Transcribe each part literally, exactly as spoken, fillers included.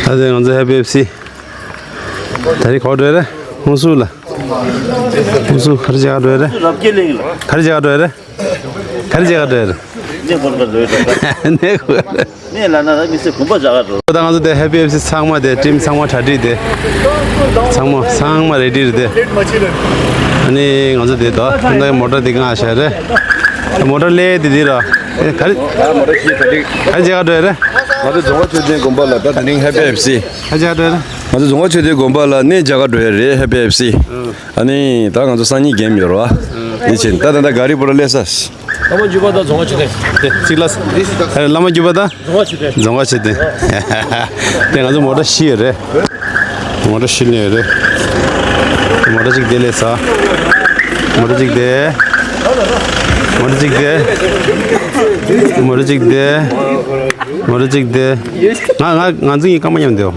ད་ལྟ་ང་ཚོ་ཧེ་པི་ཨེཕ་སི། ད་རེས་ག་པར་འགྲོ་ཡ་རེད། ཧུན་སུར་ལ། ཧུན་སུར་ག་རེ་བྱེད་ག་འགྲོ་ཡ་རེད། རབ་རྒྱས་གླིང་ལ། ག་རེ་བྱེད་ག་འགྲོ་ཡ་རེད། ག་རེ་བྱེད་ག་འགྲོ་ཡ་རེད། གནས་སྐོར་ག་འགྲོ་ཡ་རེད། གནས་སྐོར། གནས་ལ་ན་ད་མི་ཚེ་གོམ་པ་བཞག་ག་འགྲོ། ད་ང་ཚོ་དེ་ཧེ་པི་ཨེཕ་སི་ཚང་མ་དེ་ཊིམ་ཚང་མ་གྲ་སྒྲིག་དེ། ཚང་མ་ཚང་མ་རེ་ཌི་རེད་དེ། ཨ་ནི་ང་ཚོ་དེ་ད་ཁྱོད་ཚོའི་མོ་ཊ་དེ་གང་བཞག་རེད། མོ་ཊ་སླེབས་དེ་དེ་ར། ཨེ་ག་རེ། ད་མོ་ཊ་ཁྱེར་གྲ་སྒྲིག་ག་རེ་བྱེད་ག་འགྲོ་ཡ་རེད། ང་ཚོ་རྫོང་དཀར་མཆོད་རྟེན་དགོན་པ་ལ། ད་དེ་རིང་ཧེ་པི་ཨེཕ་སི། ག་རེ་བྱེད་ག་འགྲོ་ཡ་རེད། ང་ཚོ་རྫོང་དཀར་མཆོད་རྟེན་དགོན་པ་ལ་གནས་མཇལ་ག་འགྲོ་ཡ་རེད། ཧེ་པི་ཨེཕ་སི། ཨ་ནི་ད་ང་ཚོ་སང་ཉིན་གེམ་ཡོད་རེད་བ། དེ་ཕྱིན་ད་ད་ད་ག་རི་པོ་ར་སླེབས་ས། བླ་མ་འཇུག་པ་དང་རྫོང་དཀར་མཆོད་རྟེན། དེ་གཅིག་ལ། བླ་མ་འཇུག་པ་དང་། རྫོང་དཀར་མཆོད་རྟེན། རྫོང་དཀར་མཆོད་རྟེན། དེ་ང་ཚོ་མོ་ཊ་བཞི་ཡོད་རེད། མོ་ཊ་བཞི་ནས་ཡོད་རེད། མོ་ཊ་གཅིག་དེ་སླེབས་ས། མོ་ཊ་གཅིག་དེ། མོ་ཊ་གཅིག་དེ། མོ་ཊ་གཅིག་དེ། མོ་ཊ་གཅིག་དེ། ང་ང་ང་ཚོ་གཉིས་སྐར་མ་མཉམ་དུ་ཡོད།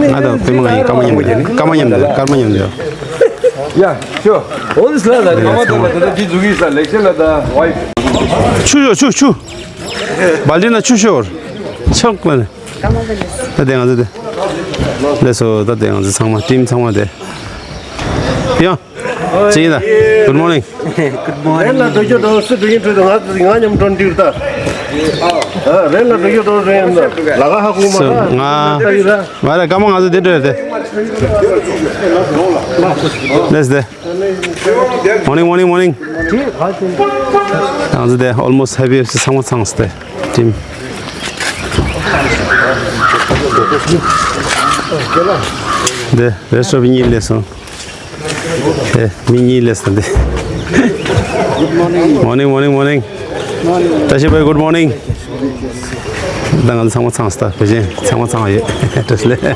ང་དང་པད་མ་ང་གཉིས་སྐར་མ་མཉམ་དུ་ཡོད། སྐར་མ་མཉམ་དུ་ཡོད། སྐར་མ་མཉམ་དུ་ཡོད། ཡ། ཤོ། འོ་དེ་སླ་ལ་ནི་མ་མ་ཚོ་ལ་ད་ལྟ་འདི་འཛུགས་ཡིན་ས་ལེགས་བཤད་ལ་ད་ཝའི། ཆུ་ཤོར་ཆུ་ཆུ། སྦལ་ཏི་ན་ཆུ་ཤོར། ཆོག་ལ་ནི། ད་དེ་ང་ཚོ་དེ། ལགས་སོ། ད་དེ་ང་ཚོ་ཚང་མ་ཊིམ་ཚང་མ་དེ། ཡང་། ཅི་ཡིན་ད། Good morning. Good morning. རེད་ལ་འགྲོ་རྒྱུ་འགྲོ་སུ་འགྲོ་ཡིན་འགྲོ་ང་ང་མཉམ་འགྲོ་འདིར་ད། ཨ་རེད་ལ་འགྲོ་རྒྱུ་འགྲོ་རེད་ཡིན་ད། ལ་ག་ཧ་གོ་མ་ད། ང་ད་ཡིན་ད། ང་ར་སྐར་མ་ང་ཚོ་དེ་འགྲོ་ཡོད་དེ། Let's there. Morning, morning, morning. ང་ཚོ་དེ་almost ཧེ་པི་ཨེཕ་སི་ཚང་མ་ཚང་སྟེ། ཊིམ། དེ་རེ་སོ་བི་གཉིས་སླེབས་སོང་། དེ་མི་གཉིས་སླེབས་སོང་དེ། Morning, morning, morning. བཀྲ་ཤིས་བྷའི་good morning. ད་ང་ཚོ་ཚང་མ་ཚང་སྟེ་བེ་ཅིན་ཚང་མ་ཚང་ཡོད། བཀྲ་ཤིས་བདེ་ལེགས།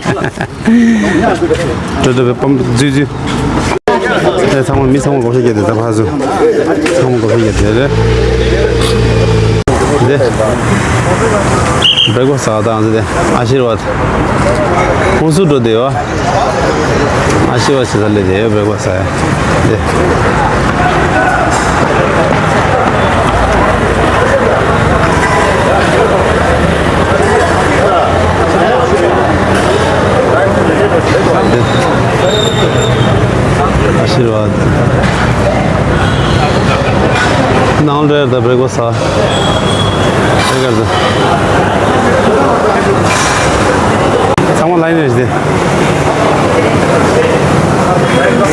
སྤྲོ་སྤྲོ་བའི་པམ་འཛུལ་འཛུལ། ཨེ་ཚང་མ་མི་ཚང་མ་བགོ་བཤའ་བརྒྱབ་སྟེ་ད་ཕར་ཚུར། ཚང་མ་བགོ་བཤའ་བརྒྱབ་སྟེ་རེད། འདི། བེག་ཕ་སི་ཟ་དང་འདི། ཨ་ཤིར་བཱད། ཧུན་སུར་འགྲོ་བསྡད་ཡོད། ཨ་ཤི་བ་ཆེ་ས་ལས་དེ་བེག་ཕ་སི་ཡ། དེ། དེ། ཨ་ཤི་བ། ནང་ལ་རེད་ད་བེག་ཕ་སི་ཡ། དེ་གར་དུ། ཚང་མ་ལ་ཡིན་རེད་དེ།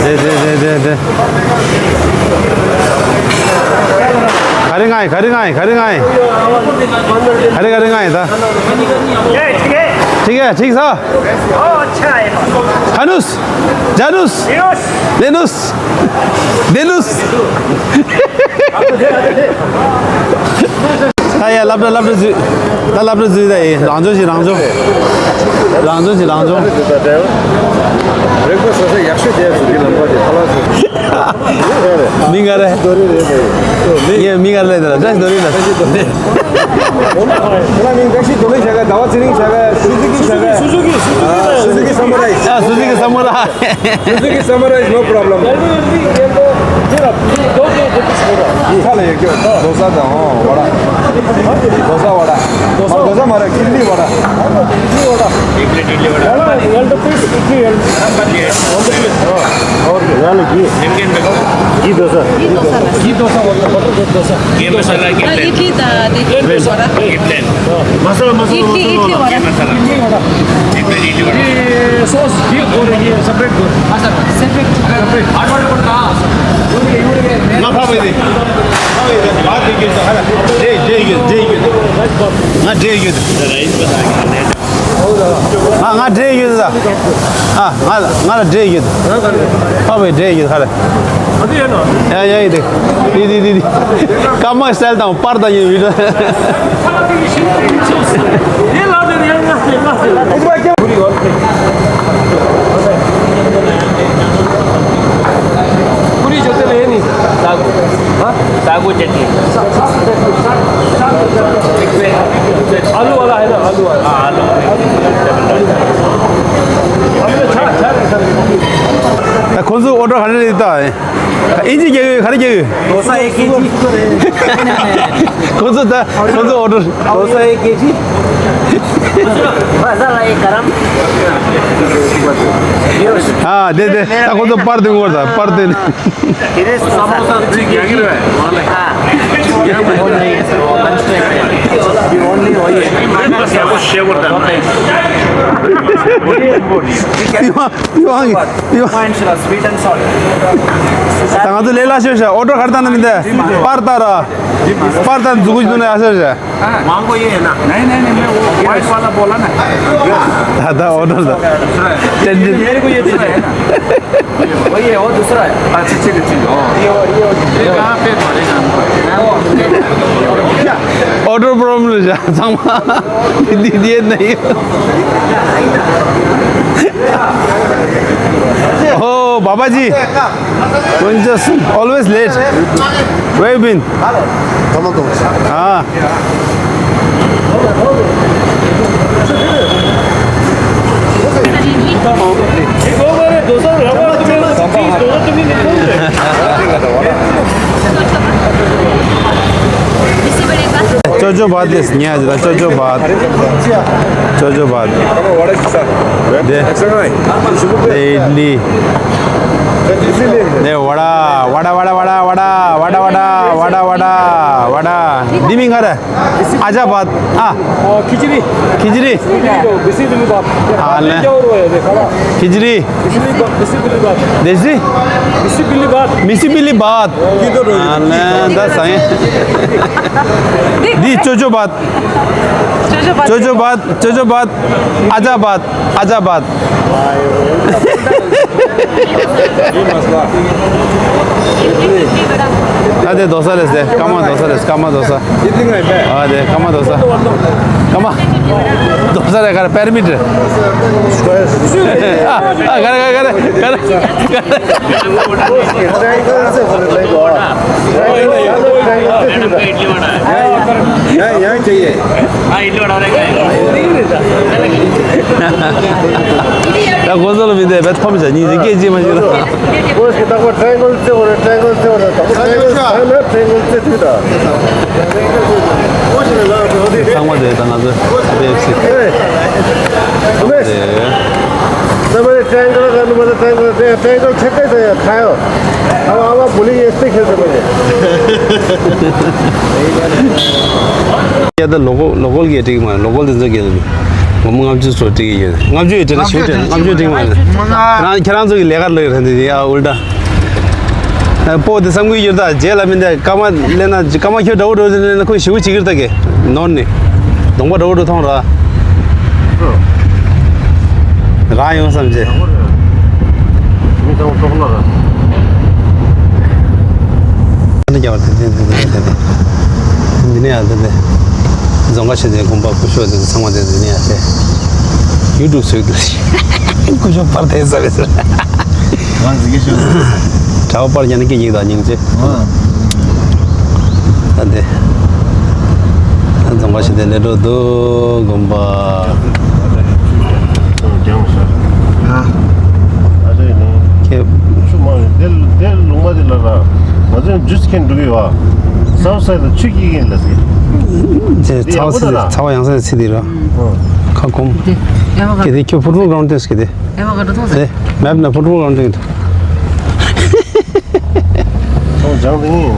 དེ་དེ་དེ་དེ་དེ། ག་རེ་ང་ཡིན། ག་རེ་ང་ཡིན། ག་རེ་ང་ཡིན། ག་རེ་ག་རེ་ང་ཡིན་ད། ठीक है, ठीक सा। ओ, अच्छा है। खानुस, जानूस, लेनूस, देनूस। ད་ཡ་སློབ་གྲྭ་སློབ་གྲྭ་འཛུལ། ད་སློབ་གྲྭ་འཛུལ་ད་ཡ་རང་སྦྱོང་བྱེད་རང་སྦྱོང་། རང་སྦྱོང་བྱེད་རང་སྦྱོང་། རེག་པ་ཟ་ས་ཡག་ཤོས་དེ་ཚོ་འདི་ལམ་ཁ་དེ་ཐ་ལ་ཚོ། མི་ང་རེ། ངས་མི་ང་རེ་ལས་དེ་ལ་བཀྲ་ཤིས་རྡོ་རིང་ལ། ཁྱེད་རང་མིང་བཀྲ་ཤིས་རྡོ་རིང་བྱ་ག་ཟླ་བ་ཚེ་རིང་བྱ་ག་སུ་ཛུ་ཀི་བྱ་ག་སུ་ཛུ་ཀི་སུ་ཛུ་ཀི་ས་མུ་རའི། ཨ་སུ་ཛུ་ཀི་ས་མུ་ར། སུ་ཛུ་ཀི་ས་མུ་རའི། No problem. ཁ་ལ་ཡོད་ཀྱོ་དོ་ས་དང་ཨོ་ཝ་ཌ། དོ་ས་ཝ་ཌ། དོ་ས་མ་ར་ཁིར་ལི་ཝ་ཌ། ཁིར་ལི་ཝ་ཌ། ཡང་ལ་གི། གི་དོ་ས། གི་དོ་ས་ཝ་ཌ། དོ་ས། ये मसाला, ये प्लेन। मसाला, मसाला, इडली, इडली वड़ा। मसाला। इडली वड़ा। ये सॉस, ये और ये सेपरेट दो। सेपरेट। सेपरेट। हॉट वाटर पड़ता। ना खा भाई दे। खा भाई दे। बात देखिए तो है ना। दे, दे, ये, दे, ये। ना दे, ये। ང་ང་འདྲེ་ཡོད་ད། ཨ་ང་ང་ལ་འདྲེ་ཡོད། ཁ་བའི་འདྲེ་ཡོད་ཁ་ལ། ཡ་ཡ་ཡི་དེ། དེ་དེ་དེ་དེ། ཀ་མ་སལ་དང་པར་དང་ཡིན་བི་ད། पूरी जो चले नहीं। सागू। हाँ? सागू चटनी। आलू वाला है ना, आलू वाला। हाँ, आलू। हम तो छा, छा, छा। ཁོང་ཚོ་ཨོ་ཌར་ག་རེ་རེད་ད། ཨིན་ཇི་རྒྱག་གི་ག་རེ་རྒྱག་གི། डोसा एक केजी। ཁོང་ཚོ་ད་ཁོང་ཚོ་ཨོ་ཌར། डोसा एक केजी। मसाला एक गरम। ཨ་དེ་དེ་ད་ཁོང་ཚོ་པར་དེ་ངོ་ད་པར་དེ། समोसा दुई केजी। हाँ। Only वही है। Sweet and salt। ད་ང་ཚོ་ལས་སླ་ཤོས་ཤ་ཨོ་ཌར་ག་རེ་བཏང་ན་མི་འདུག་པར་བཏང་ར། པར་བཏང་འཛུགས་སྐུ་འཛུགས་ན་ཡག་ཤོས་ཤ། हाँ। मांगो ये है ना? नहीं, नहीं, नहीं, मैं वो व्हाइट वाला बोला ना। ད་ད་ཨོ་ཌར་ད། दूसरा है। ཏན་ཏན། मेरे को ये दूसरा है ना? वही है, वो दूसरा है। अच्छा, ठीक है, ठीक है। ओ। ये वो, ये वो। ये कहाँ पे पड़ेगा हमको? ཨོ་ཌར་པོ་རོབ་ལེམ་ལ་བཞག་ཚང་མ། འདི་འདི་ཡེ་ནི། Oh, Baba ji. When just always late. Where you been? Come on, come on. Ah. ཅོ་ཅོ་བཱད་ལེས་ཉལ་ཅི་ད། ཅོ་ཅོ་བཱད། ཅོ་ཅོ་བཱད། དེ། དེ་ཨིཌ་ལི། དེ་བ་ཌ། བ་ཌ། བ་ཌ། འདི་མིང་ག་རེ། ཨ་ཅ་བཱད། ཨ། खिचड़ी। खिचड़ी। खिचड़ी। खिचड़ी। बिस्मिल्लाह। हाँ, ले। क्या हो रहा है, देखा ना? खिचड़ी। बिस्मिल्लाह, बिस्मिल्लाह। देसी। बिस्मिल्लाह। बिस्मिल्लाह। हाँ, ले, दस आए। दी, चोचो बात। चोचो बात। चोचो बात, चोचो बात। आजा बात, आजा बात। ཨ་དེ་རྡོ་ས་རེད་ཟེར། སྐར་མ་རྡོ་ས་རེད། སྐར་མ་རྡོ་ས། ཨ་དེ་སྐར་མ་རྡོ་ས། སྐར་མ་རྡོ་ས་རེད། ག་རེ་པེ་ར་མིཊ་རེད། ཨ་ཨ་ག་རེ་ག་རེ་ག་རེ་ག་རེ། ཡང་ཡང་ཅི་ཡེ། ད་གོ་ས་ལ་མི་འདེད་པས་ཕམ་བྱ་ཉིན་རེ་སྐད་ཅིག་མ་ཤེས་ལ། ཁོ་ཞིག་རྟག་པར་ཊ་རེང་གལ་རྩེ་བ་རེད། ཊ་རེང་གལ་རྩེ་བ་རེད། དང་པོ་ཊ་རེང་གལ་རྩེ་ན་ཊ་རེང་གལ་རྩེ་དུས་ད། ཚང་མ་དེ་ད་ང་ཚོ་པེབ་སི། ཨེ། ཚང་མ་དེ། ད་མ་ནི་ཊ་རེང་གལ་ག་ནི་མ་ད་ཊ་རེང་གལ་དེ་ཊ་རེང་གལ་ཆེ་གེ་ས་ཡ་ཁ་ཡོ། ཨ་བ་ཨ་བ་བུ་ལི་ཡེ་སྟེ་ཁེ་ས་མ་ནི། ཡ་ད་ལོ་ཀལ་ལོ་ཀལ་གི་ཡ་ཊིག་མ་ལོ་ཀལ་དེ་ཚོ་གི་ལ་ནི་ངོ་མ་ལྔ་བཅུ་ཚོ་ཊིག་ཡོད། ལྔ་བཅུ་ཡོད་ཊིག་ལ་ཞིག་ཊིག་ལྔ་བཅུ་ཊིག་མ་ལ། རང་ཁྱེད་རང་ཚོ་གི་ལས་ཀ་ལ་ཡོད་རེད་དེ་ཡ་ཨུལ་ཏ། ཨ་པོ་དེ་བསམ་གི་ཡོད་ད་རྗེས་ལ་མི་འདི་ཀ་མ་ལེན་ན་ཀ་མ་ཁྱོད་འདྲ་བོ་འགྲོ་དེ་ལེན་ན་ཁོས་ཞིབ་པོ་བྱེད་ཀྱི་རེད་ད་གི་ནོར་ནི། གདོང་པ་འདྲ་བོ་འགྲོ་མཐོང་ར། རང་ཡོང་བསམ་བྱས། མི་ཚང་མ་ལྟོགས་ལ་ར། ཨ་ནི་རྒྱ་བར་དེ་དེ་དེ་དེ་དེ་དེ། འདི་ནས་ཡར་དེ་དེ། རྫོང་དཀར་ཆོས་ལྡན་དགོན་པ་སྐུ་ཞབས་དེ་ཚང་མ་དེ་འདི་ནས་ཡར་དེ། ཡུ་ཊུབ་བཟོས་འདུག་སྐུ་ཞབས་པར་དེ་ཟ་བས་ཟེར། རང་གཟིགས་ཀྱི་ཤོག་གྲྭ་པ་པར་རྒྱག་ན་སྐད་ཅིག་དང་སྙིང་རྗེ། ཨ་དེ། རྫོང་དཀར་ཆོས་ལྡན་ལས་འགྲོ་འདུག་དགོན་པ། རྒྱང་ཤར། ཨ་རེ་ནི། ཁྱེད། ཆུ་མ་རེད་དེ། དེ་ལུང་པ་དེ་ལ་ར། ང་ཚོས་ཇུས་ཁེན་འགྲོ་གི་ཡོད། སའུ་སའི་ཌི་ཆུ་སྐྱིད་ཀྱིན་ལ་ཟེར། དེ་ཚ་བ་ཚི་དེ་ཚ་བ་ཡང་སའི་ཚི་དེ་ར། ཁ་སྐོམ། དེ་ཡ་མ་ག་ཁྱེད་དེ་ཁྱོད་ཕུར་བུ་གང་ཏེས་ཀྱི་དེ། ཡ་མ་ག་འགྲོ་ཐོང་ཟེར། དེ་མེབ་ན་ཕུར་བུ་གང་ཏེས་ཀྱི་དེ། ཁོང་སྦྱངས་དེ་ངེས་ཡིན།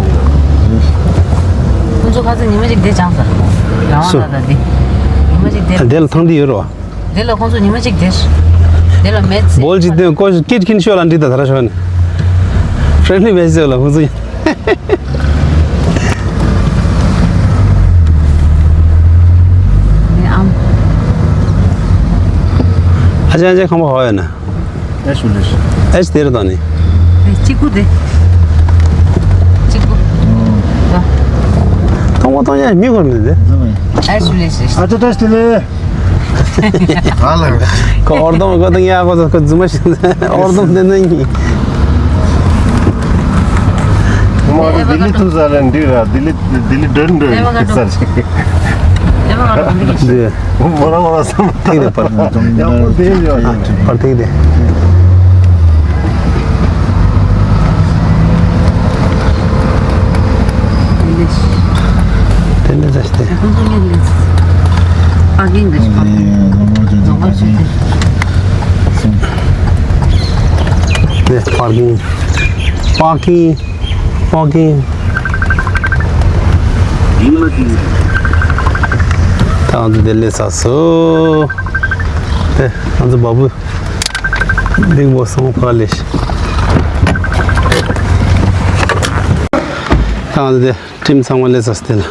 ཁོང་ཚོ་ཁ་སང་ཉི་མ་གཅིག་དེ་སྦྱངས་ས། རང་དབང་སུ། ད་ད་དེ། ཉི་མ་གཅིག་དེ། དེ་ལ་ཐང་དེ་ཡོད་རོ། དེ་ལ་ཁོང་ཚོ་ཉི་མ་གཅིག་དེ། དེ་ལ་མེད་ཚེ། བོལ་གཅིག་དེ་ཀོ་ཀིད་ཁིན་ཤོ་ལ་འདི་ད་ཐར་ཤོ་ནི། ཕྲེན་ལི་བེ་སི་ལ་ཁོང་ཚོ། ཨ་ཅག་ཨ་ཅག་ཁང་པ་ཧོ་ཡོད་ན། ཨེ་ཤུ་ལེ་ཤུ། ཨེ་ཤུ་དེ་རེད་ད་ནི། དེ་གཅིག་པུ་དེ། གཅིག་པུ། ད། ཐོང་པ་ཐོང་ཡ་མི་གོ་མི་དེ། ཨེ་ཤུ་ལེ་ཤུ། ཨ་ཅག་བཀྲ་ཤིས་བདེ་ལེགས། ཨ་ལ། ཁོ་ཨོར་དོམ་ཁོ་དང་ཡ་ཁོ་ཁོ་རྫུན་མ་ཤི་ཨོར་དོམ་དེ་ནི་ཡིན། ང་ལྡི་ལི་ཐུག་ས་ལ་འདི་ར་ལྡི་ལི་ལྡི་ལི་འགྲོ་འགྲོ་ཡིན་ས་ཅིག་འདི། མོ་རང་མོ་རང་བསམ་ཐིག་རེད་པར། ཡག་པོ་དེ་ཡོད་ཡ། པར་ཐིག་རེད། Parking this, parking. ནས་པར་ཀིང་། པར་ཀིང་། པར་ཀིང་། ད་ང་ཚོ་དེ་སླེབས་ཚར་སོང་། དེ་ང་ཚོ་བ་སྤུ་འདི་མོ་སོང་ཕར་ལས། ད་ང་ཚོ་དེ། ཁྲིམས་ཚང་མ་ལས་ས་སྟེ་ལ།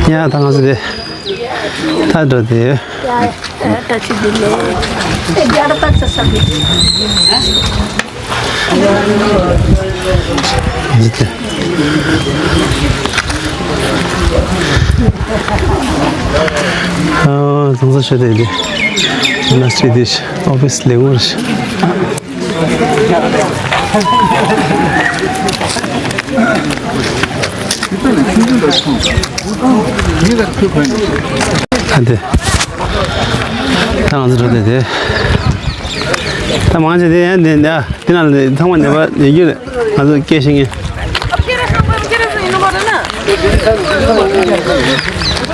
ཡ་ད་ང་ཚོ་དེ། ད་འགྲོ་དེ། ད་ཅི་དེ་ལས། ཨེ་རྒྱ་ར་ཏག་ས་ས་དེ། ཨ་ཚང་ས་ཤོད་དེ་དེ། ན་སི་དེ་ཨོ་ཕི་སི་ལས་འོར་ཤི། ཨ་འདི། ད་ང་ཚོ་འགྲོ་དེ་དེ། ད་མང་ཆེ་དེ་ཡང་འདི་འདི་ན་ལ་ཚང་མ་ནད་པ་ཡོད་རྒྱུ་རེད། ང་ཚོ་སྐད་ཤེས་ངེས།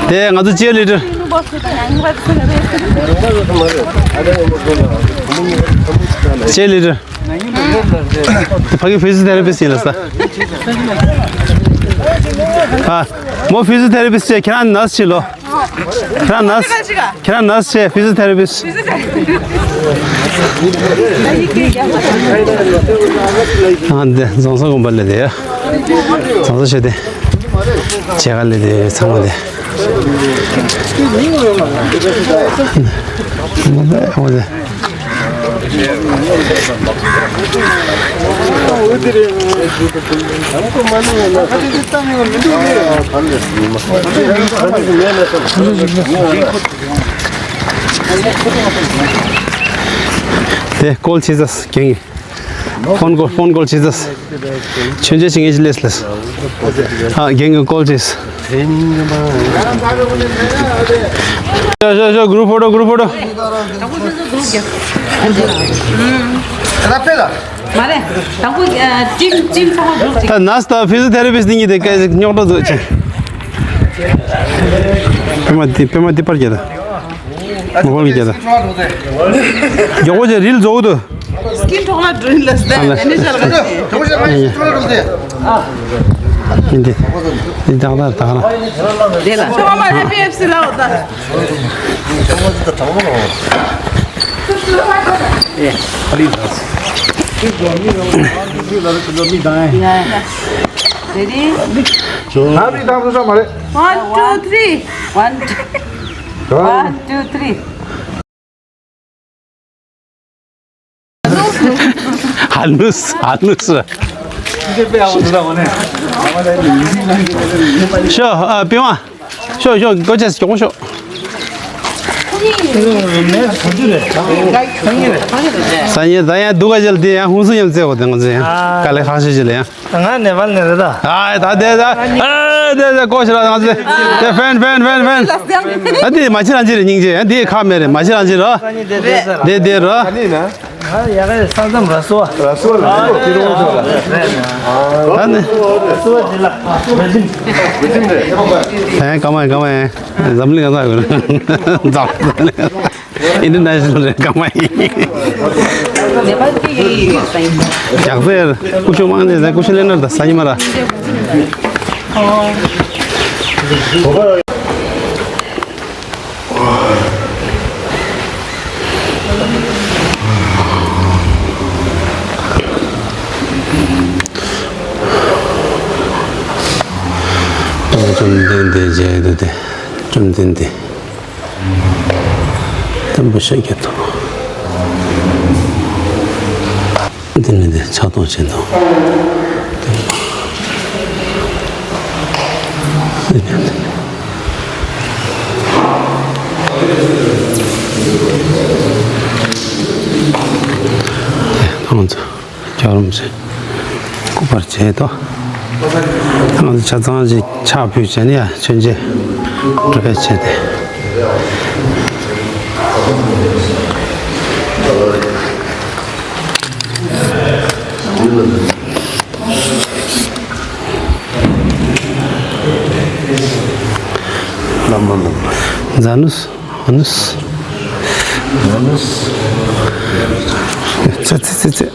དེ་ང་ཚོ་ཅེ་ལི་ཌར། ཅེ་ལི་ཌར། ཕ་གི་ཕི་ཟི་ཐེ་ར་པི་སི་ཡིན་ལ་ས། ཨ། མོ་ཕི་ཟི་ཐེ་ར་པི་སི་ཁྱེད་རང་ནར་སི་བྱེད་ལོ། ཁྱེད་རང་ནར་སི། ཁྱེད་རང་ནར་སི་བྱེད་ཕི་ཟི་ཐེ་ར་པི་སི། ཨ་འདི་རྫོང་སར་དགོན་པ་ལས་དེ་ཡ། རྫོང་སར་བྱེད་དེ། བྱེད་ག་ལས་དེ་ཚང་མ་དེ། མོ་དེ། དེ་ཀོལ་བྱེད་ས་རྒན་གྱིས། ཕོན་ཀོལ་ཕོན་ཀོལ་བྱེད་ས། མཆོད་མཇལ་བྱེད་མཁན་ཞིག་སླེབས་སླེབས། ཨ་རྒན་གྱིས་ཀོལ་བྱས། ཤོ་ཤོ་ཤོ། གུ་རུབ་ཕོ་ཊོ། གུ་རུབ་ཕོ་ཊོ། ར་ཕེ་ལ། མ་རེད། དང་པོ་ཨ་ཅིམ་ཅིམ་ཚང་མ་འགྲོ་ཅིག་ད་ནར་སི་དང་ཕི་ཟི་ཐེ་ར་པི་སི་འདི་གཉིས་དེ་སྐད་ཅིག་རྙོག་དྲ་བཟོ་ཅིག་པད་མ་འདི་པད་མ་འདི་པར་རྒྱག་ད། མོ་གོ་ལ་རྒྱག་ད། མགྱོགས་པོ་ཅིག་རིལ་བཟོ་གི་འདུག་སྐིན་གྲོགས་ལ་སྒྲོན་ལ་སྟེ། ཨ་ལ། ཨ་ནི་ཤར་ག་ཅི། ཡིན་ཏེ། འདི་ཏག་ཏག་ཏག་ར། དེ་ལ། ཤོ་མ་ཧེ་པི་ཨེཕ་སི་ལ་འོ་ད། Ready? One, two, three. One, two, one, two, three. ཧ་ནུས། ཧ་ནུས། ཤོ། ཨ། པི་ཝང་། ཤོ་ཤོ། སྒོ་ཕྱེས། མགྱོགས་པོ་ཤོ། སང་ཉིན་ད་ཡང་སྡུག་ག་ཅིག་ལ་དེ་ཡང་ཧུན་སུར་མཉམ་བཙལ་དགོས། དེ་ང་ཚོ་ཡང་དཀའ་ལས་ཁག་ཤོས་ཅིག་ལ་ཡང་། ང་ནེ་པཱལ་ནས་རེད་ད། ཨ་ད་དེ་ད། ཨ་དེ་དེ་ཀོ་ཤི་ར་ང་ཚོ་དེ་ཕེན་ཕེན་ཕེན་ཕེན། ཨ་དེ་མ་ཕྱི་རང་ཅི་རེད། སྙིང་རྗེ། ཨ་དེ་ཁ་མེད་རེད། མ་ཕྱི་རང་ཅི་རོ། དེ་དེ་རོ། ཡ་ག་ས་མཚམས་ར་སོ། ར་སོ་ལ་ནི་ཀོ་ཏི་རོ་སོ་ལ། ད་ནི། ར་སོ་དེ་ལ་ར་ཟིན། ཨེ་ཀ་མ་ཀ་མ་ཨེ། འཛམ་གླིང་ག་ས་ཡོད་རེད། འཛམ་གླིང་ཨིན་ཊར་ནེ་ཤ་ནལ་རེད། ཀ་མ་ཨེ། རྒྱག་ཚེ་ཀུ་ཤུ་མང་ནས་ཀུ་ཤུ་ལེན་ན་ད་ས་ཉི་མ་ར། བཅོམ་ལྡན་འདས་མཇལ་དུ་སྟེ། བཅོམ་ལྡན་འདས་བརྟན་པོ་ཤཱཀྱ་ཐུབ་པ། འདི་ནི་འདི་ཕྱག་རྡོར་ཆེན་དང་། ང་ཚོ་སྐྱབས་རོམ་ཆེན་སྐུ་པར་བྱས་ཏོ། ང་ཚོ་ཆ་ཚང་ཅིག་ཕྱག་ཕུལ་བྱས་ནས་ཡ་མཆོད་མཇལ་གྲུབ་པའི་ཆེད་དེ། ཛ་ནུས། ཨ་ནུས། ཙི་ཙི་ཙི་ཙི།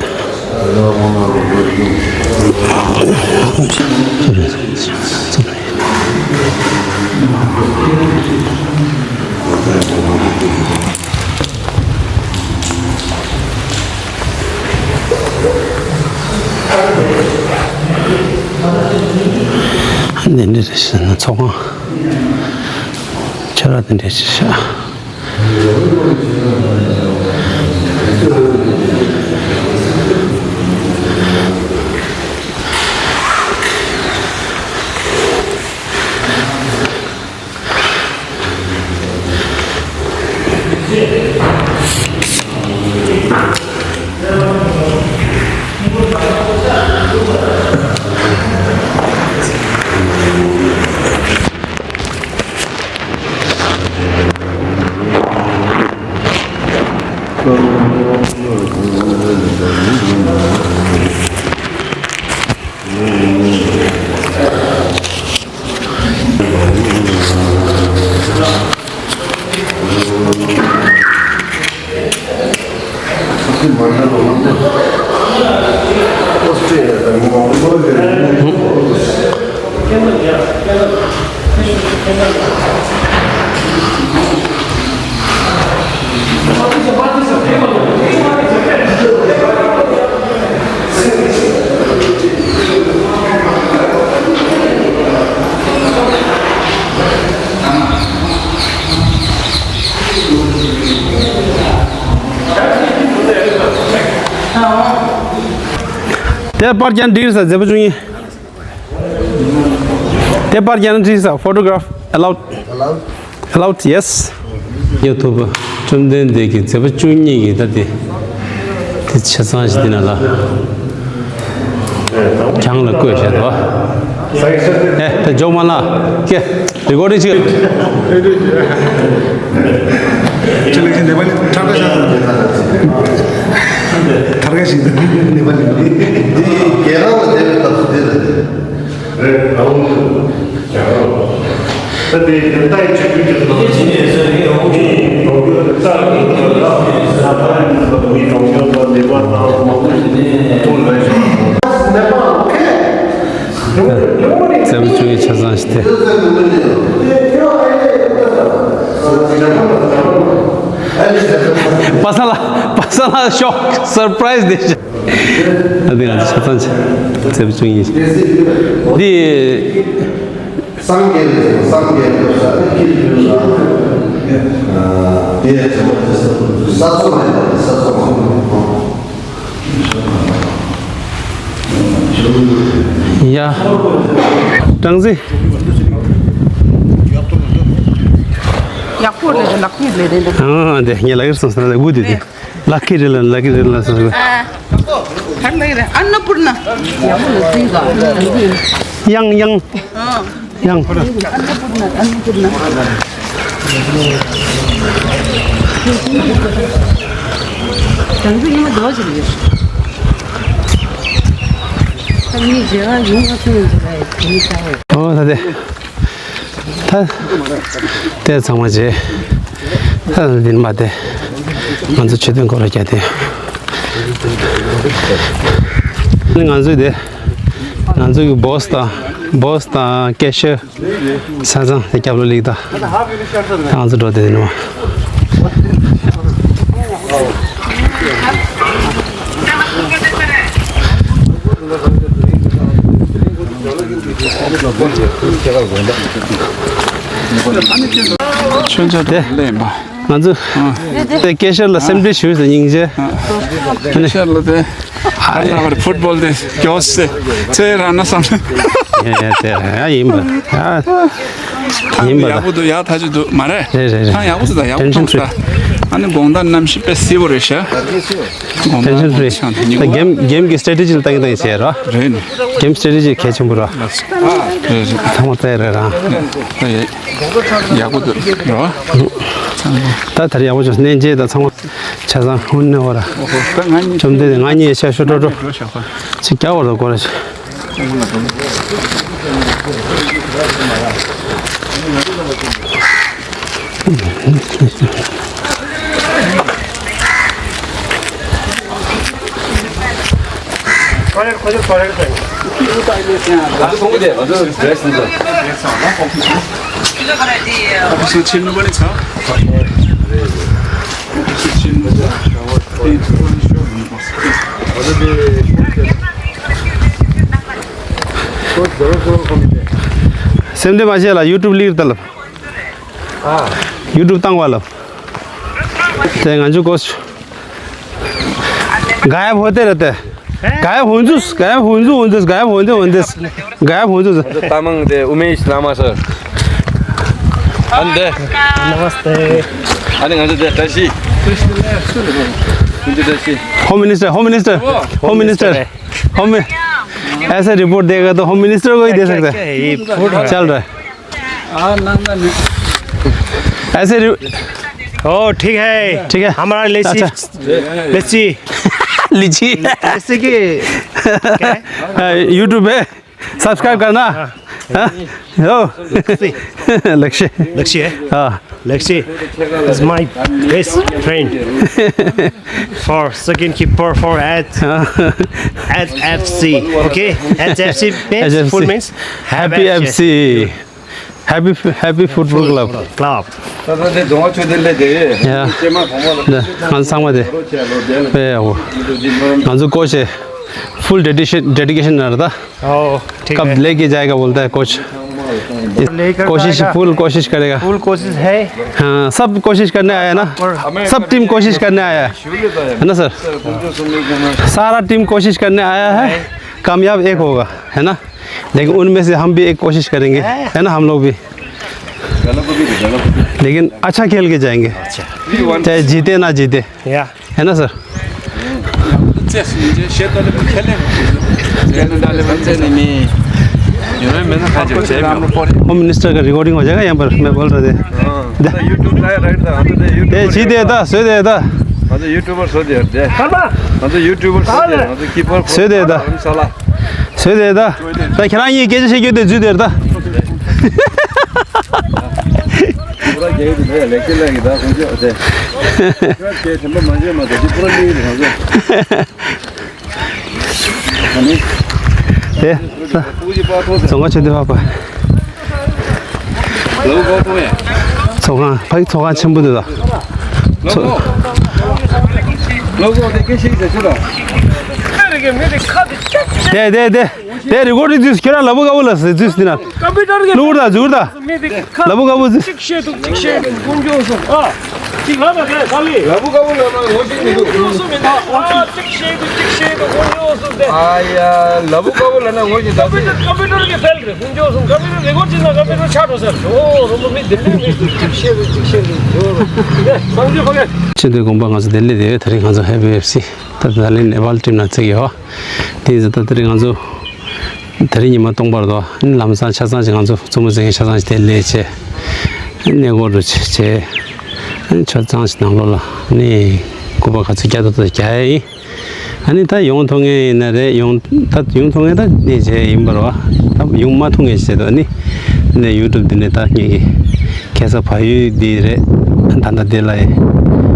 འདི་འདྲ་རེད་ཟེར་ན་ཚོགས་ཁང་ཁྱེད་རང་དེ་འདྲ་ཞིག་བཞག་དེ་པར་རྒྱག་འགྲིག་ས་མཛད་པ་བཅུ་གཉིས། དེ་པར་རྒྱག་ན་འགྲིག་ས། Photograph allowed? Allowed? Allowed, yes. ཡོད་ཐུབ་པ། བཅོམ་ལྡན་འདས་ཀྱི་མཛད་པ་བཅུ་གཉིས་ཀྱི་ད་དེ། དེ་ཆ་ཚང་ཞིག་འདི་ན་ལ། གྱང་ལ་བཀོད་བཞག་འདུག་ཨེ་ད་ཇོག་མ་ལ། ཀེ། རི་ཀོར་ཌིང་བྱེད། ཁྱེད་ལ་ཁྱེད་ནེ་པ་ལི་ཁྲག་ཁྲག་ཤ་ཁྲག་ཁ་ཞིག་འདུག་ནེ་པ་ལི། འདི་རྒྱལ་རབས་ལ་བསྡད་པའི་སྐབས་སུ་འདི་ལ་འདི་རེད། རང་ལུགས་སུ་རྒྱལ་རབས་ད་དེ་ད་ཡི་ཆེད་དུ་ཀྱི་ཐོག་མི་གྲོང་ཁྱེར་ས་གི་ཐོག་ལ་ས་ཡི་ཐོག་མི་གྲོང་ཁྱེར་ལ་ནེ་པ་ལ་མང་པོ་ཞིག་ཐུག་ལ་ཞིག་མཛད་པ་བཅུ་གཉིས་ཆ་ཚང་ཞིག་སྟེ། པ་སངས་ལགས། པ་སངས་ལགས་ཤོག་སར་པ་རའི་ཛི་དེ་ཤག་ཨ་དེ་ང་ཚོ་ཆ་ཚང་ཞིག་མཛད་པ་བཅུ་གཉིས་ཞིག་འདི། སངས་རྒྱས་ལ་སངས་རྒྱས་ལ་ས་དེ་ཁྱེད་ཀྱི་ལ་དེ་ཡང་བྱེད་པ་དེ་ས་ས་ཚོ་མ་ཡིན་པ་དེ་ས་ཚོ་མ་ཡིན་པ། ཡ། སྦྲང་རྩི། ཡག་པོ་ལས་ལག་ཁྱེར་ལས་རེད། ཨ་དེ་ངས་ལག་ཁྱེར་སོང་ཟེར་ན་དགུ་དེ་དེ། ལག་ཁྱེར་རེད་ལ་ལག་ཁྱེར་རེད་ལ་སོང་ཟེར། ཨ། ག་རེ་ལབ་ཀྱི་རེད། ཨན་ན་པུར་ན། ཡང་ཡང་། ཨ། ཡང་། ཨན་ན་པུར་ན། ཨན་ན་པུར་ན། ད་ང་ཚོ་ཉི་མ་རྡོ་ཅིག་ཡོད། ད་ངའི་མཇལ་ཁ་ཡོང་ང་ཚོ་ཡོང་ཚོ་ལ་ཡོད་ད་དེ། ད་དེ་ཚང་མ་རྗེས་ད་འདིར་མ་དེ་ང་ཚོ་མཆོད་རྟེན་སྐོར་ལ་རྒྱག་དེ། ང་ཚོའི་དེ་ང་ཚོའི་བོ་སི་དང་བོ་སི་དང་ཀེ་ཤར་ས་ཚང་དེ་རྒྱབ་ལོ་ལིག་ད་ང་ཚོ་འགྲོ་དེ་ནོ། ཆོས་མཆོད་དེ་ལེན་པ། ང་ཚོ་དེ་སྐད་ཆ་ལ་སེམས་ཁྲལ་ཞུས་ཟེར་སྙིང་རྗེ། སྐད་ཆ་ལ་དེ་ཨ་ལ་བར་ཕུཊ་བོལ་དེ་མགྱོགས་སེ་ཚེ་རང་ན་བསམ། ཡ་ཡ་དེ་ཡ་ཡིན་པ་ཡ་ཡིན་པ་ཡག་པོ་འདུག་ཡག་ཐག་ཆོད་འདུག་མ་རེད། རེད་རེད་རེད། ཡང་ཡག་པོ་འདུག་ད་ཡག་པོ་མཐོང་སོང་ད། ཨ་ནི་དགོང་དག་གནམ་གཤིས་དཔེ་བསིལ་པོ་རེད་ཤག་དགོང་དག་ཊེན་ཤན་ཕི་རི། ཆང་དེ་ཉིན་ད་གོ་གེམ་གེམ་གི་སི་ཊེ་རེ་ཊི་ཇི་ལ་ལྟ་གིན་ལྟ་གིན་བྱས་རོ། རེད་ནི། གེམ་སི་ཊེ་རེ་ཊི་ཇི་གལ་ཆེན་པོ་རོ། རེད་རེད། ཚང་མ་བཙལ་རེད་རང་། ད་ཡག་ཡག་པོ་འདུག་རོ། ད་ད་རེས་ཡག་པོ་བྱུང་། གནས་མཇལ་དང་ཚང་མ་ཆ་ཚང་ཧུན་ནེ་བ་ར། ད་ང་གཉིས་བཅོམ་ལྡན་ང་གཉིས་ཤ་ཤོ་ཏྲོ་ཏྲོ་ཅིག་རྒྱག་བར་དུ་གོ་ར་ཆུ། སེམས་ཁྲལ་མ་བྱེད་ལ། ཡུ་ཊུབ་ལིར་ཏལ། ཡུ་ཊུབ་བཏང་བ་ལ། དེ་ང་ཚོ་གོ། गायब होते रहते हैं। गायब हुन्छु, गायब हुन्छु, हुन्छु, गायब हुन्छु, हुन्छु। गायब हुन्छु। तामाङ दे उमेश लामा सर। अनि दे। नमस्ते। अनि ང་ཚོ་དེ་བཀྲ་ཤིས། ང་ཚོ་བཀྲ་ཤིས། home minister, home minister, home minister. Home मि-, ऐसे रिपोर्ट देगा तो होम मिनिस्टर को ही दे सकते हैं। चल रहा है। ऐसे रि-, ओ, ठीक है। ठीक है। हमारा लेसी, अच्छा। लेसी। लीची। लेसी की क्या है? अ, यूट्यूब पे सब्सक्राइब करना। हाँ। हाँ? ओ। लक्ष्य। लक्ष्य। लक्ष्य है? हाँ। Lexi is my best friend for second keeper for at, at F C. Okay? At F C means, H F C। Full means Happy F C। Happy, Happy Football Club। Club. ད་ལྟ་དེ་རྫོང་ཆོས་སྡེ་ལས་དེ། ཡ། སྐྱེས་མ་གོང་མ་ལ། ང་ཚང་མ་དེ། རོ་ཆེ་ལོ་དེ་ལ། ཨེ་ཡ་འོ། ང་ཚོ་བཀོད་ཤེས། Full dedication, dedication ན་རེད་ད། ओ, ठीक कब है। लेके जाएगा बोलता है कोच। लेकर कोशिश, जाएगा। फुल कोशिश करेगा। फुल कोशिश है। हाँ, सब कोशिश करने आया ना। और सब टीम कोशिश करने आया है। है ना सर? सारा टीम कोशिश करने आया है। कामयाब एक होगा, है ना? लेकिन उनमें से हम भी एक कोशिश करेंगे, है। है ना, हम लोग भी। लेकिन अच्छा खेल के जाएंगे, अच्छा। चाहे जीते ना जीते। या। है ना सर? होम मिनिस्टर का रिकॉर्डिंग हो जाएगा यहाँ पर, मैं बोल रहे थे। हाँ, द- YouTube लाया, राइट था, हम तो YouTube ये सीधे था, सीधे था। हम तो YouTuber सोधे थे। हम तो YouTuber सोधे, हम तो कीपर सोधे था। साला। सोधे था। ད་ཁྱེད་རང་གཉིས་སྐད་ཆ་བཤད་རྒྱུ་དེ་འཛུལ་དེར་ད། पूरा गए थे, लेकिन लगी था, मुझे होते। क्या, क्या, चंबा मांझे मत, पूरा नहीं था। དེ། རྫོང་ཁ་ཆེ་དེ་བ་པ། རྫོང་ཁ་ཕ་གི་ཚོགས་ཁང་ཆེན་པོ་འདུག་ད། དེ་དེ་དེ་དེ་རི་གོ་རི་འཛུལ་ཁྱེད་རང་ལ་བུ་དཀར་པོ་ལ་འཛུལ་འཛུལ་ཟིན་ན། ཀམ་པུ་ཊར་གི་ལུག་ལ་འཛུལ་ད། ལ་བུ་དཀར་པོ་འཛུལ། གཅིག་བཤད་འདུག་གཅིག་བཤད་འདུག་དཀོན་མཆོག་གསུམ་ཨ། གཅིག་ལབ་ན་དེ་ས་ལི། ལ་བུ་དཀར་པོ་ལབ་ན་ངོ་ཤེས་མི་འདུག་དཀོན་མཆོག་གསུམ་མི་འདུག་ཨ། གཅིག་བཤད་འདུག་གཅིག་བཤད་འདུག་དཀོན་མཆོག་གསུམ་དེ། ཨ་ཡ། ལ་བུ་དཀར་པོ་ལབ་ན་ངོ་ཤེས་ད། ཀམ་པུ་ཊར་ཀམ་པུ་ཊར་གི་ཕེལ་རེད། དཀོན་མཆོག་གསུམ་ཀམ་པུ་ཊར་རེ་ཀོཌ་བྱས་ན་ཀམ་པུ་ཊར་ཆག་འགྲོ་ས་རེད། ཨོ་རོ་མོ་མི་འདི་འདྲའི་མི་འདུག་གཅིག་བཤད་འདུག་གཅིག་བཤད་འདུག་ཡོ་རོ། དེ་སངས་རྒྱས་ཕ་གི། ཆེ་འདོད་དགོངས་པ། ང་ཚོ་ལྡི་ལི་དེ་ད་རིང་ང་ཚོ་ཧེ་པི་ཨེཕ་སི་ད་ལྟ་ལྡི་ལི་ནེ་པཱལ་ཊིམ་ནང་བརྩི་གི་ཡོད། དེ་ཡིན་ཙང་ད་དེ་རིང་ང་ཚོ་དེ་རིང་ཉི་མ་སྟོང་པར་དོ། ལམ་སང་ཆ་ཚང་ཞིག་ང་ཚོ་བཙུན་མོ་ཟེར་མཁན་ཆ་ཚང་ཞིག་དེ་ལས་བྱས། གནས་སྐོར་རུ་བྱས། ཆ་ཚང་ཞིག་ནང་ལོགས་ལ་ནི་སྐུ་པར་ག་ཚོད་རྒྱག་ཐུབ་ཐུབ་རྒྱག་ཡ་ཡིན། ཨ་ནི་ད་ཡོང་ཐུབ་མཁན་ཡིན་ན་རེད། ཡོང་ད་ཡོང་ཐུབ་མཁན་ད་ནི་བྱས་ཡིན་པ་རེད་བ། ད་ཡོང་མ་ཐུབ་མཁན་བྱས་དོ་ནི། ནས་ཡུ་ཊུབ་འདི་ནས་ད་ངེད་ཀྱི་ཁ་སང་ཕ་ཡུལ་འདི་རེད། ད་ལྟ་འདི་ལ་ཡི་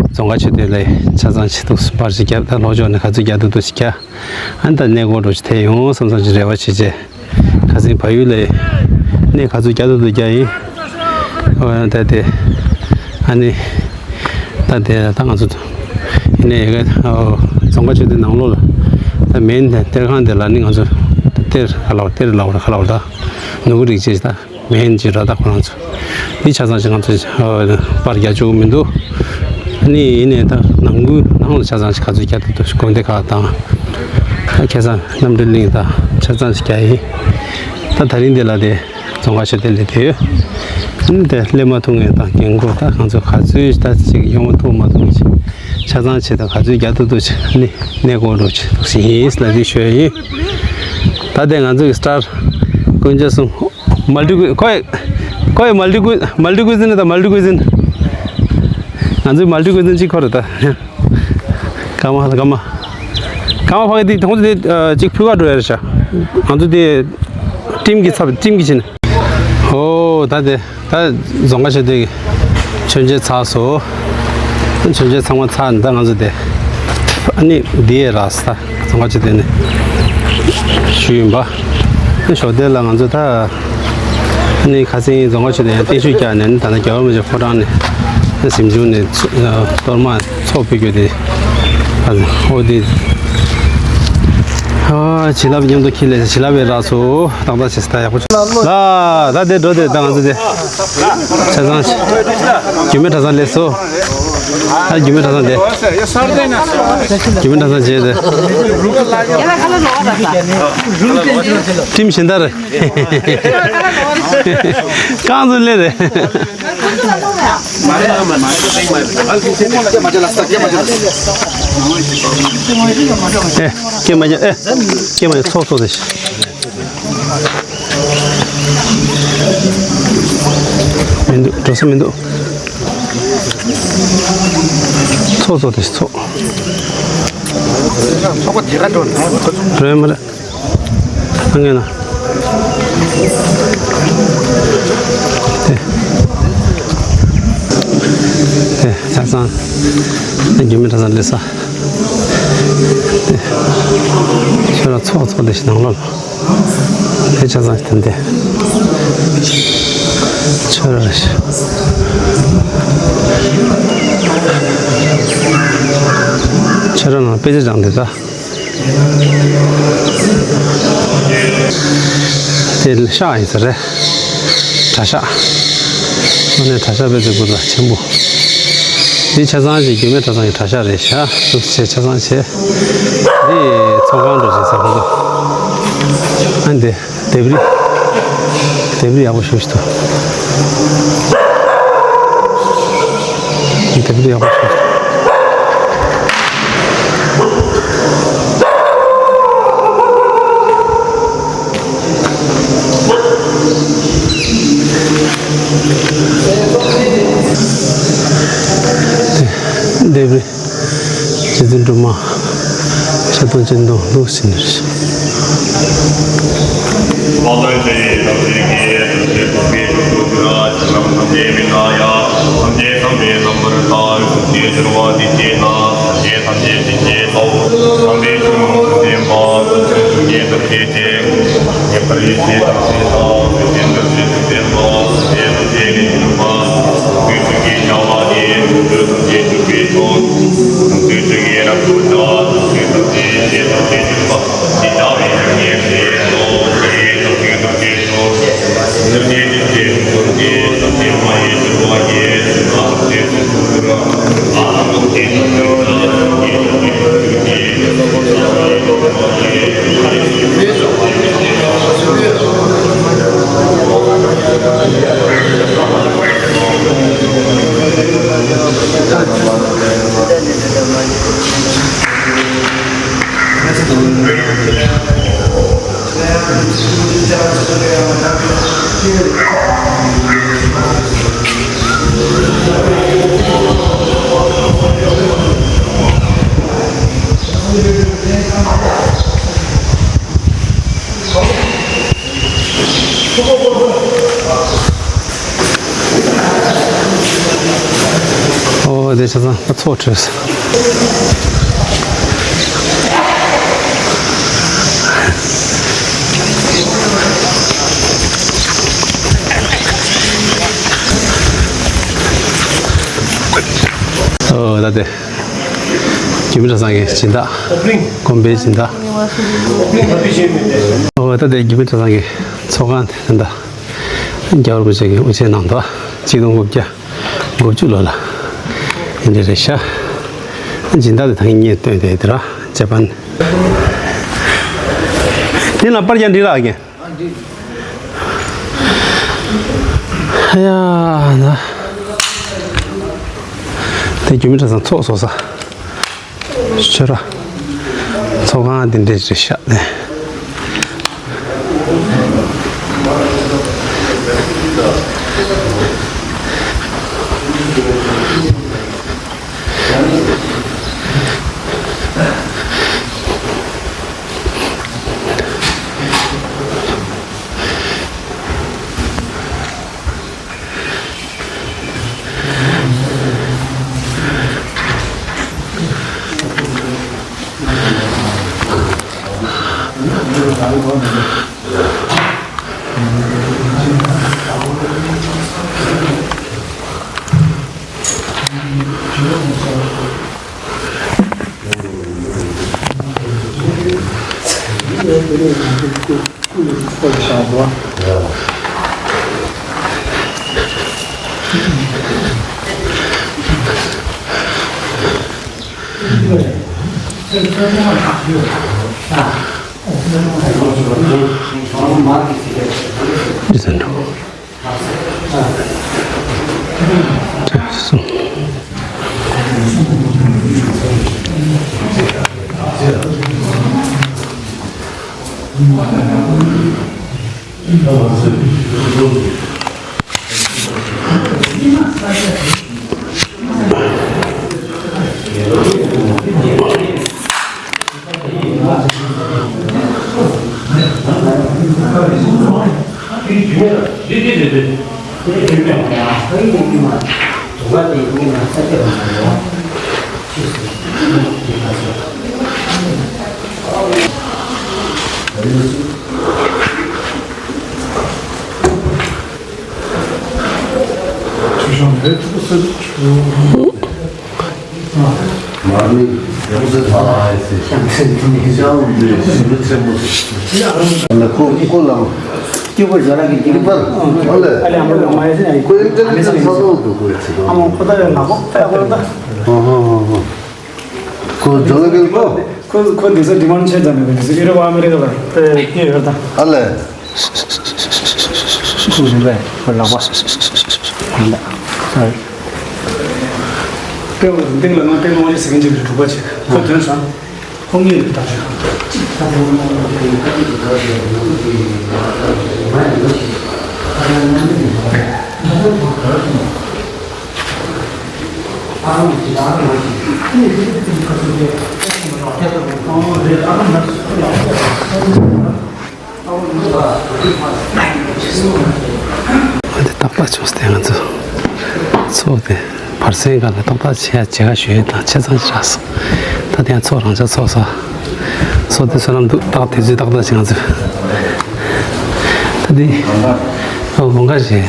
རྫོང་ཁ་ཆེ་དོད་ལ་ཡི་ཆ་ཚང་ཆེ་ཐུག་པར་ཞིག་བརྒྱབ། ད་ལྷོ་ཕྱོགས་ནས་ག་ཚོད་རྒྱག་ཐུབ་ཐུབ་ཞིག་རྒྱག་ཨ་ནི་ད་གནས་སྐོར་འགྲོ་ཞིག་དེ་ཡོང་བསམ་བསམ་ཞིག་རེ་བ་བྱེད་བྱས། ཁ་སང་ཕ་ཡུལ་ལ་ཡི་གནས་ག་ཚོད་རྒྱག་ཐུབ་ཐུབ་རྒྱག་ཡིན། ཨོ་ད་དེ་ཨ་ནི། ད་དེ་ད་ང་ཚོ་ཡིན་ནའི་ཡ་གི་རྫོང་ཁ་ཆེ་དེ་ནང་ལོགས་ལ་ད་མེན་དེ་གཏེར་ཁང་དེ་ལ་ནི་ང་ཚོ་གཏེར་ག་ལ་བ་གཏེར་ལ་བ་ག་ལ་བ་ད་ནོར་བུ་རིགས་བྱས་ད་མེན་གྱི་ར་ད་ཁོ་རང་ཚོ་འདི་ཆ་ཚང་ཞིག་ང་ཚོ་པར་རྒྱག་ཆོག་གི་མི་འདུག་ནི་ཡིན་ནའི་ད་ནང་ཁུལ་ནང་ལ་ཆ་ཚང་ཞིག་ག་ཚོད་རྒྱག་ཐུབ་ཐུབ་ཞིག་དགོན་སྡེ་ཁག་དང་ཁ་སང་རྣམ་གྲོལ་གླིང་དང་ཆ་ཚང་ཞིག་རྒྱག་ཡིན། ད་ད་རིང་འདི་ལ་དེ། རྫོང་ཁ་ཆེ་དེ་ལས་དེ་ཡོད། ཨ་ནི་དེ་སླེབས་མ་ཐུབ་མཁན་དང་རྒན་རྒོན་ད་ང་ཚོ་ག་ཚོད་ད་ཅིག་ཡོང་ཐུབ་མ་ཐུབ་ཅིག་ཆ་ཚང་བྱེད་དང་ག་ཚོད་རྒྱག་ཐུབ་ཐུབ་ཅིག་ནི་གནས་སྐོར་འགྲོ་ཅིག་ཐུག་ཞིག་ཡིན་ལབ་དུས་ཞུ་ཡ་ཡིན། ད་དེ་ང་ཚོ་གི་སི་ཊར་དཀོན་མཆོག་གསུམ་མལ་ཊི་ཀུ་ཁོ་ཡི་ཁོ་ཡི་མལ་ཊི་ཀུ་མལ་ཊི་ཀུ་ཛིན་ད་མལ་ཊི་ཀུ་ཛིན། ང་ཚོའི་མལ་ཊི་ཀུ་ཛིན་གཅིག་ཁོ་རེད་ད། ཀརྨ་ལ་ཀརྨ། ཀརྨ་ཕ་གི་དེ་ཁོང་ཚོ་དེ་གཅིག་ཕུལ་ག་འགྲོ་ཡ་རེད་ཤག་ང་ཚོ་དེ་ཊིམ་གྱི་ཚབ་ཊིམ་གྱི་ཕྱིན། ཨོ་ད་དེ་ད་རྫོང་ཁ་ཆེ་དེ་གི་ མཆོད་མཇལ་ཚར་སོང་། མཆོད་མཇལ་ཚང་མ་ཚར་ནས་ད་ང་ཚོ་དེ། ཨ་ནི་འདི་ཡས་རག་ས་ཚང་མ་ཅི་དེ་ནས་ཞུ་ཡིན་པ། ཨ་ཞོགས་དེ་ལ་ང་ཚོ་ད། ཨ་ནི་ཁ་སང་རྫོང་ཁ་ཆུ་དེ་ཡང་བརྟན་བཞུགས་བསྐྱངས་ནས་ད་ནི་རྒྱལ་བ་རིན་པོ་ཆེ་ཕོ་བྲང་ནས་གཟིམ་ཆུང་ནས་གཏོར་མ་ཚོགས་ཕུལ་རྒྱུ་དེ། ཨ་ཨོ་དེ། ཨ་བྱིན་རླབས་མཉམ་དུ་འཁྱེར་ལས་བྱིན་རླབས་ཡས་རག་སོང་། ཏག་ཏག་བྱས་ད་ཡག་པོ་བྱུང་། ལ་ད་དེ་འགྲོ་དེ་ད་ང་ཚོ་དེ། ཆ་ཚང་རྒྱུད་སྨད་གྲྭ་ཚང་སླེབས་སོང་། ཨ་རྒྱུད་སྨད་གྲྭ་ཚང་དེ། རྒྱུད་སྨད་གྲྭ་ཚང་བྱས་དེ། ཁྲིམས་གཞན་དར། རྐང་ཚོ་སླེབས་རེད། ཨེ་སྐྱེ་མ་རྒྱ་ཨེ་སྐྱེ་མ་རྒྱ་ཚོགས་ཚོགས་དེ། མི་འདུག་འགྲོ་ས་མི་འདུག་ཚོགས་ཚོགས་དེ་ཚོགས། ཚོགས་པ་དེ་ག་འགྲོ་ན་འགྲོ་ཡ་མ་རེད། ཨ་ངས་ན། དེ། དེ་ཆ་ཚང་། དེ་རྒྱུད་སྨད་གྲྭ་ཚང་སླེབས་ས། དེ། ཁྱོད་རང་ཚོགས་ཚོགས་དེ་ཞིག་ནང་ལོགས་ལ། དེ་ཆ་ཚང་ཞིག་དེ་འདི། ཁྱོད་རང་རེད་ཤག་ཁྱོད་རང་ནང་དཔེ་ཆ་སྦྱངས་དེ་ད། དེ་ཤག་ཡིན་ས་རེད། གྲྭ་ཤག་དངོས་གནས་གྲྭ་ཤག་དཔེ་ཚོས་དགོས་ད་ཆེན་པོ། འདི་ཆ་ཚང་ཞིག་རྒྱུད་སྨད་གྲྭ་ཚང་གི་གྲྭ་ཤག་རེད་ཤག་སུ་ཆེ་ཆ་ཚང་ཆེ། འདི་ཚོགས་ཁང་འགྲོ་བཞིན་ས་ཁོ་ཚོ། ཨ་འདི། ལྡེབས་རིས། ལྡེབས་རིས་ཡག་པོ་ཞེ་པོ་ཞིག་འདུག་ལྡེབས་རིས་ཡག་པོ་ཞེ་པོ་ཞིག་འདུག་ལྡེབས་རིས། རྗེ་བཙུན་སྒྲོལ་མ། ཕྱག་སྟོང་སྤྱན་སྟོང་ལུགས་ཟིན་ནས། ཨོ་དེ་ཆ་ཚང་ཚོགས་གྲོལ་སོང་། ཨོ་ད་དེ། རྒྱུད་སྨད་གྲྭ་ཚང་གི་སྦྱིན་བདག་སྒོམ་པའི་སྦྱིན་བདག་ཨོ་ད་དེ་རྒྱུད་སྨད་གྲྭ་ཚང་གི་ཚོགས་ཁང་དེ་ད་ལྟ་རྒྱལ་བ་རིན་པོ་ཆེ་གི་དབུ་འབྱེད་གནང་འདུག་གཅིག་སྟོང་དགུ་བརྒྱ་དགུ་བཅུ་ལོ་ལ་ཡིན་འདྲ་རེད་ཤག་སྦྱིན་བདག་དེ་ད་ངས་སྟོན་དེ་དེ་ར་ཇ་པན། དེ་ལ་པར་རྒྱག་འདི་རག་གི། ཡ་ན། དེ་རྒྱུད་སྨད་གྲྭ་ཚང་ཚོགས་གསོག་ས། ཤོད་ར། ཚོགས་ཁང་འདི་འདྲས་རེད་ཤག་ནས། ཁོ་ཇོ་ལ་གིལ་ཁོ། ཁོ་ཁོ་དེ་ཚོ་ཌི་མན་ཆེ་ཙམ་མེད་པ་ནི་ཡུ་རོབ་ཨ་མེ་རི་ཀ་ལ་དེ་དེ་ཡོད་ད། ཨ་ལས། ཁོ་རེད་པས་ཁོ་ལག་པ། ཡིན་ད། ཨ། སྟེང་ལ་སྟེང་ལ་ང་སྟེང་ལ་དབང་ཆེན་ཟེར་མཁན་ཅིག་གི་དྲུག་པ་ཅིག་ཁོ་དོན་བཟང་། ཁོ་ངེད་ལ་ད་ཆོད། ཨ་དེ་ཏག་ཏག་བྱུང་སྟེ་ང་ཚོ་ཚོགས་དེ་བར་གསེང་སྒང་ལ་ཏག་ཏག་བྱེད་ཡ་བྱེད་ག་ཞུ་ཡས་དང་ཆ་ཚང་ཞིག་རག་སོང་། ད་དེ་ཡང་ཚོགས་རང་འཇགས་ཚོགས་ས་ཚོགས་དེ་བསོད་ནམས་འདུག་ཏག་དེ་ཚོའི་ཏག་ཏག་བྱེད་ང་ཚོ། ད་དེ་ཨ་དགོང་ཁ་བྱེད།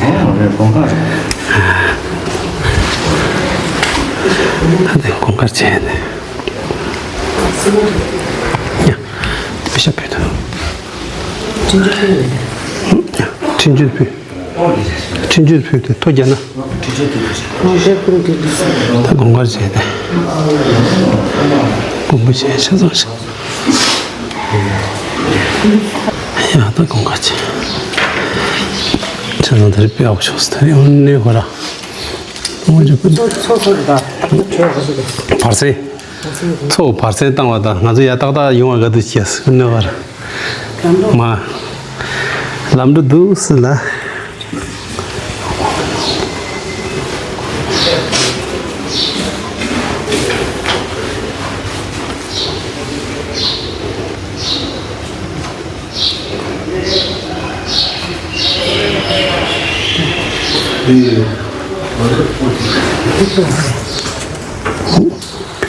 ད་དེ་དགོང་ཁ་བྱེད་ནས། ཡ། དེ་པེ་ཤ་ཕུལ་དང་། འཕྲིན་བཅོལ་ཕུལ། འཕྲིན་བཅོལ་ཕུལ་ཏེ་ཐོ་རྒྱག་ན། ད་དགོངས་པར་བྱས་ཏེ། དགོངས་པ་བྱས་ཆ་ཚང་ཞིག་ཡ་ད་དགོངས་པ་བྱས། ཆ་ཚང་དེ་རིགས་དཔེ་ཡག་པོ་བྱུང་སོང་། ད་རིང་དངོས་གནས་ཁོ་ར། དངོས་གནས་ཁོ་ཚོ་ཚོ་ད་ད་ཁོ་ཆོས་ཁོ་ཚོ་གི་བར་སེང་། ཚོགས་བར་གསེང་བཏང་བ་དང་ང་ཚོ་ཡ་ཏག་ཏག་ཡོང་བ་ག་དུས་བྱས་སུ་གནོད་པར། མ། ལམ་འགྲོ་འདུག་སི་ལ།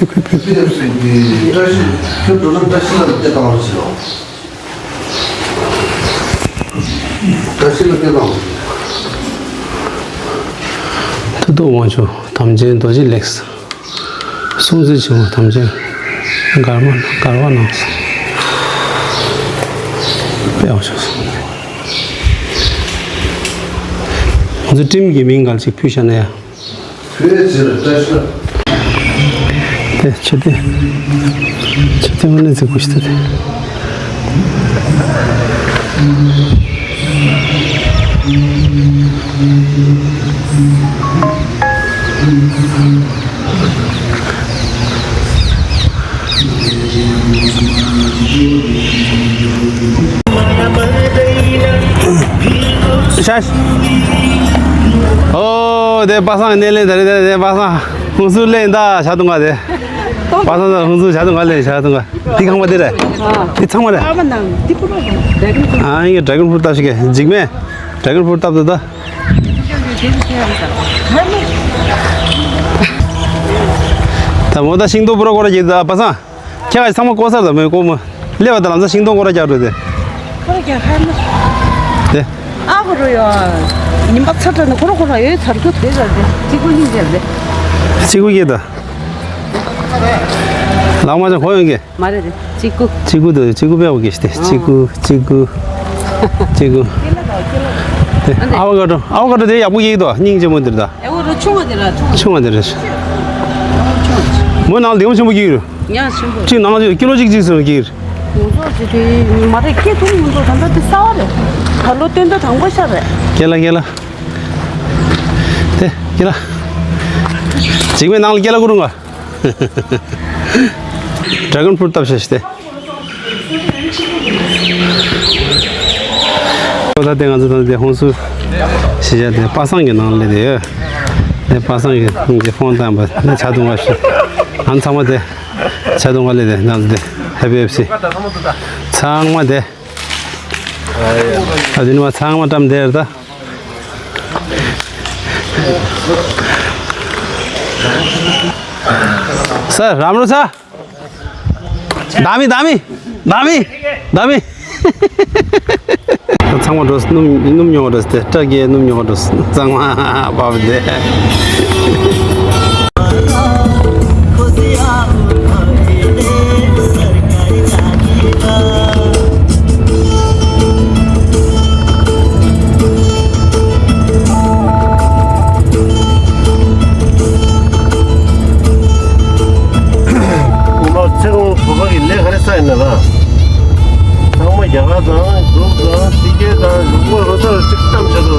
ཕུ་ཕུ་ཕུ་ཕུ། བཀྲ་ཤིས་ཁྱོད་འགྲོ་ན་བཀྲ་ཤིས་ལ་སྐད་བཏང་རོགས་བྱེད་རོགས། བཀྲ་ཤིས་ལ་སྐད་བཏང་རོགས། མཐུ་སྟོབས་དབང་ཕྱུག་དམ་ཅན་རྡོ་རྗེ་ལེགས། སྲུང་བརྩི་ཆེན་པོ་དམ་ཅན་མགར་མ་མགར་བ་ནང་སོང་། དཔེ་ཡག་ཤོས་སོང་། ང་ཚོ་ཊིམ་གྱི་མིང་ག་ཅིག་ཕུལ་བཞག་ན་ཡ། བོད་ཕྱིར་བཀྲ་ཤིས། དེ་ཆུ་དེ། ཆུ་དེ་དངོས་གནས་ཚིག་པོ་ཞིག་ཏུ་དེ། ཤ་ཤ། ཨོ་དེ་པ་སངས་སྣེ་ལེན་ད་རེད་དེ་དེ་པ་སངས་ཧུན་སུར་ལེན་ད་ཤ་དུང་ག་དེ། པ་སངས་ད་ཧུན་སུར་ཤ་དུང་ག་ལེན་ཤ་དུང་ག་དེ་ཁང་པ་དེ་རེད། དེ་ཚང་མ་རེད། ཨ་ཡིན་གྱི་ཌ་གོན་ཕུ་རུཊ་ལྟ་ཞིག་གི་འཇིགས་མེད་ཌ་གོན་ཕུ་རུཊ་ལྟ་དུ་ད། ད་མོ་ད་ཤིང་ཏོག་པུ་ར་ཀོ་ར་གྱི་ད་པ་སངས། ཁྱེད་ཀྱིས་ཚང་མ་བཀོག་ཚར་དང་མོས་བཀོག་མ། སླེབས་པ་དང་ལམ་སང་ཤིང་སྡོང་སྐོར་ར་རྒྱག་འགྲོ་དེ། སྐོར་ར་རྒྱག་ཧར་མ། དེ། ཨ་ཧོ་རོ་ཡོ། ཉིན་པ་ཚ་དྲགས་ནས་ཁོ་ར་ཁོ་ར་ཡོད་ཚར་རྒྱུ་དེ་ལ་དེ་གཅིག་པུ་གཉིས་རེད་དེ། གཅིག་པུ་གཉིས་དང་། ལག་མ་ཅང་གོ་ཡོང་གི། མ་རེད་དེ་གཅིག་པུ། གཅིག་པུ་དུ་གཅིག་པུ་དཔེ་འོ་གི་ཤི་དེ་གཅིག་པུ་གཅིག་པུ། གཅིག་པུ། དེ་ཨ་བ་ཀ་ཏོ། ཨ་བ་ཀ་ཏོ་དེ་ཡག་པོ་སྐྱེས་འདུག་སྙིང་རྗེ་མོ་འདིར་ད། ཨ་བ་ཀ་ཏོ་ཆུང་བ་དེ་ར། ཆུང་བ། ཆུང་བ་དེ་རེད། མོ་ནང་ལ་ལེའུ་ཆེན་པོ་སྐྱེས་རེད། ཡ་ཆེན་པོ། གཅིག་ནང་ལ་ཀི་ལོ་གཅིག་གཅིག་ཙམ་སྐྱེས་རེད། ང་ཚོ་ཅི་དེ་མ་རེད། སྐྱེས་ཐུབ་མི་འདུག་ད་ལྟ་དེ་གསར་བ་རེད། ད་ལོ་སྟོན་ཟླ་དང་པོ་ཤར་རེད། སྐྱེས་ལ་སྐྱེས་ལ། དེ་སྐྱེས་ལ། འཇིགས་མེད་ནང་ལ་སྐྱེས་ལ་ཀུ་རུང་ང་། ཌེ་གོན་ཕུ་རུཊ་བཏབ་ཤག་ཤི་སྟེ། ད་ལྟ་དེ་ང་ཚོ་ད་ལྟ་དེ་ཧོན་སུར་གཞིས་ཆགས་དེ་པ་སངས་ཀྱི་ནང་ལ་དེ་ཡོད། དེ་པ་སངས་ཀྱི་ནང་གི་ཧྥོན་བཏང་བ་དེ་ཆ་དུང་བ་ཞིག་ཨ་ཚང་མ་དེ་ཆ་དུང་བ་ལས་དེ་ནང་དེ་ཧེ་པི་ཨེཕ་སི་ཚང་མ་དེ། ཨ་དེ་ནི་མ་ཚང་མ་བཀྲམ་དེ་རེད་ད། སར་རམ་རོ་ས། ད་མི་ད་མི་ད་མི་ད་མི། ཚང་མ་འགྲོ་སྣུམ་སྣུམ་ཉོ་འགྲོ་སྟེ། ཏྲ་གི་སྣུམ་ཉོ་འགྲོ། ཚང་མ་བབ་སྟེ། ཚེ་རིང་བོད་པ་གི་ལས་ག་རེ་ས་ཡིན་ན་ལ། ཚང་མ་རྒྱ་གར་དང་འབྲུག་དང་ཕྱི་རྒྱལ་དང་ལུང་པ་རོ་ཙར་གཅིག་གཏམ་བྱ་